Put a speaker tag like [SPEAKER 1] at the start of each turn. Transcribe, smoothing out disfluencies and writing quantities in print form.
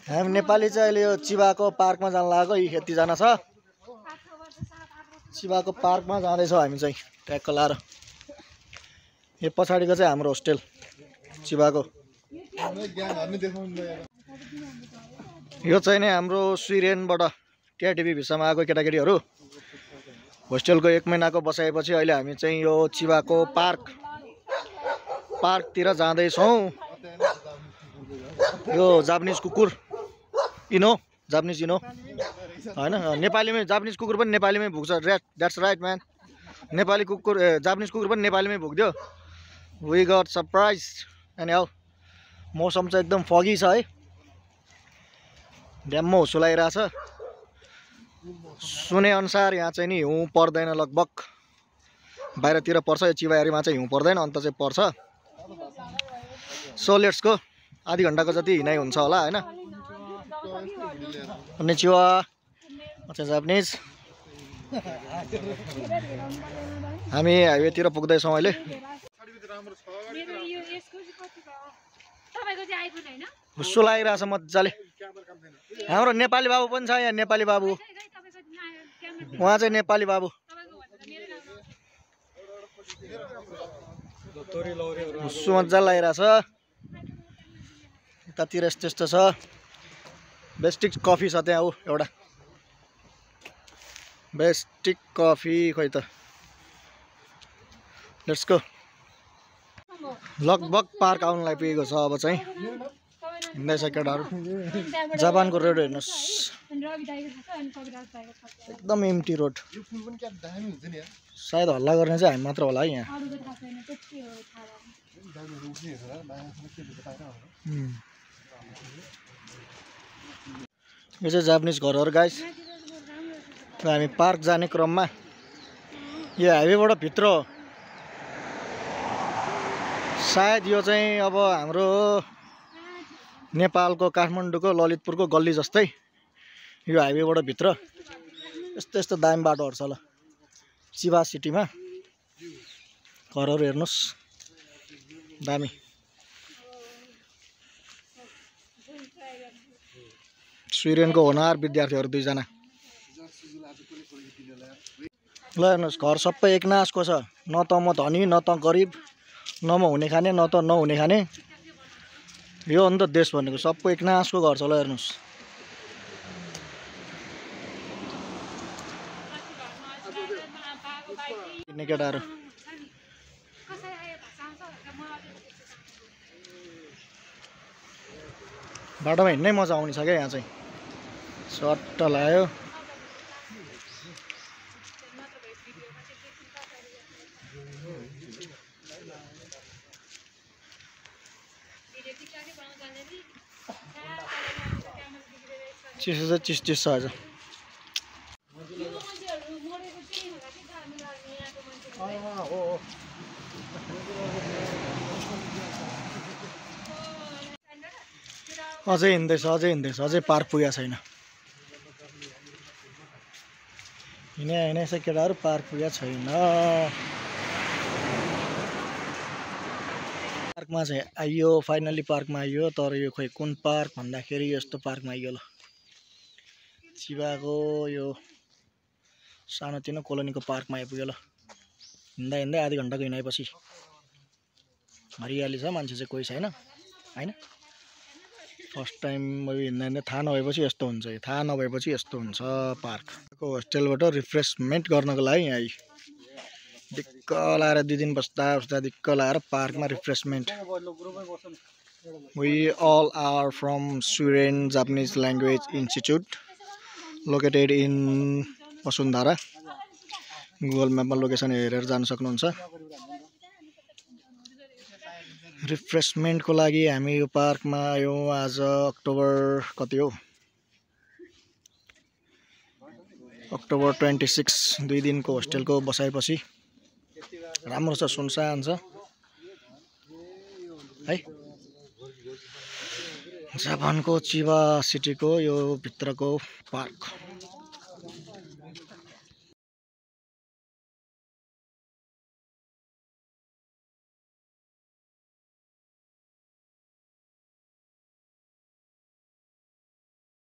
[SPEAKER 1] हामी नेपाली चाहिँ अहिले यो चिबाको पार्कमा जान लागेको यतिजना छ चिबाको पार्कमा जाँदैछौँ हामी चाहिँ ट्याक्क लाएर यो पछाडिको चाहिँ हाम्रो होस्टेल चिबाको यो चाहिँ नि हाम्रो स्विडेनबाट टिआरटिबी भिसामा आएको केटाकेटीहरू होस्टेलको 1 महिनाको बसाएपछि अहिले हामी चाहिँ यो चिबाको पार्कतिर जाँदैछौँ यो जापानिज कुकुर इनो जापानिज इनो हैन नेपालीमै जापानिज कुकुर पनि नेपालीमै भुक्छ द्याट्स राइट म्यान नेपाली कुकुर जापानिज कुकुर पनि नेपालीमै भुक्दियो वी गट सरप्राइज अनि आउ मौसम चाहिँ एकदम फगी छ है ड्याम्म हुसुलाइरहेछ सुने अनुसार यहाँ चाहिँ नि हिउँ पर्दैन लगभग बाहिरतिर पर्छ यो चिबारीमा चाहिँ हिउँ पर्दैन अन्त चाहिँ पर्छ सो लेट्स गो आधी घण्टाको जति हिँडाइ हुन्छ होला हैन कन्निचिवा अच्छा जापानिज हामी हाइवेतिर पुग्दैछौँ अहिले हुस्सो लागिरहेछ मजाले हाम्रो नेपाली बाबु पनि छ यहाँ नेपाली बाबु उहाँ चाहिँ नेपाली बाबु हुस्सो मजाले लागिरहेछ यतातिर यस्तो छ बेस्टिक कफी छ त्यहाँ हो एउटा बेस्टिक कफी खोइ त लेट्स गो लगभग पार्क आउनलाई पुगेको छ अब चाहिँ हिँड्दैछ केटाहरू जापानको रोड हेर्नुहोस् एकदम एम्टी रोड सायद हल्ला गर्ने चाहिँ हामी मात्र होला है यहाँ यो चाहिँ जापानिज घरहरू गाइस र हामी पार्क जाने क्रममा यो हाइवेबाट भित्र हो सायद यो चाहिँ अब हाम्रो नेपालको काठमाडौँको ललितपुरको गल्ली जस्तै यो हाइवेबाट भित्र यस्तो यस्तो दामी बाटोहरू छ ल चिबा सिटीमा घरहरू हेर्नुहोस् दामी स्विडेनको होनार विद्यार्थीहरू दुईजना ल हेर्नुहोस् घर सबै एकनासको छ न त म धनी न त गरिब न म हुने खाने न त नहुने खाने यो हो नि त देश भनेको सबै एकनासको घर छ ल हेर्नुहोस् केटाहरू बाटोमा हिँड्नै मजा आउने छ क्या यहाँ चाहिँ सट्ट लाग्यो चिसो चाहिँ चिस छ आज अझै हिँड्दैछ अझै पार्क पुगेको छैन हिँडेछ केटाहरू पार्क पुगेको छैन पार्कमा चाहिँ आइयो फाइनली पार्कमा आइयो तर यो खोइ कुन पार्क भन्दाखेरि यस्तो पार्कमा आइयो ल चिबाको यो सानोतिनो कोलोनीको पार्कमा आइपुग्यो ल हिँड्दै आधी घन्टाको हिँडाएपछि हरियाली छ मान्छे चाहिँ कोही छैन हैन फर्स्ट टाइम हिँड्दै थाहा नभएपछि यस्तो हुन्छ थाहा नभएपछि यस्तो हुन्छ पार्कको होस्टेलबाट रिफ्रेसमेन्ट गर्नको लागि यहाँ दिक्क लाएर 2 दिन बस्दा दिक्क लाएर पार्कमा refreshment we all are from Sweden Japanese language institute located in Vasundhara Google म्यापमा लोकेसन हेरेर जान सक्नुहुन्छ रिफ्रेसमेन्टको लागि हामी यो पार्कमा आयौँ आज अक्टोबर कति हो अक्टोबर 26 2 दिनको होस्टेलको बसाएपछि राम्रो छ सुनसान छ है जापानको चिबा सिटीको यो भित्रको पार्क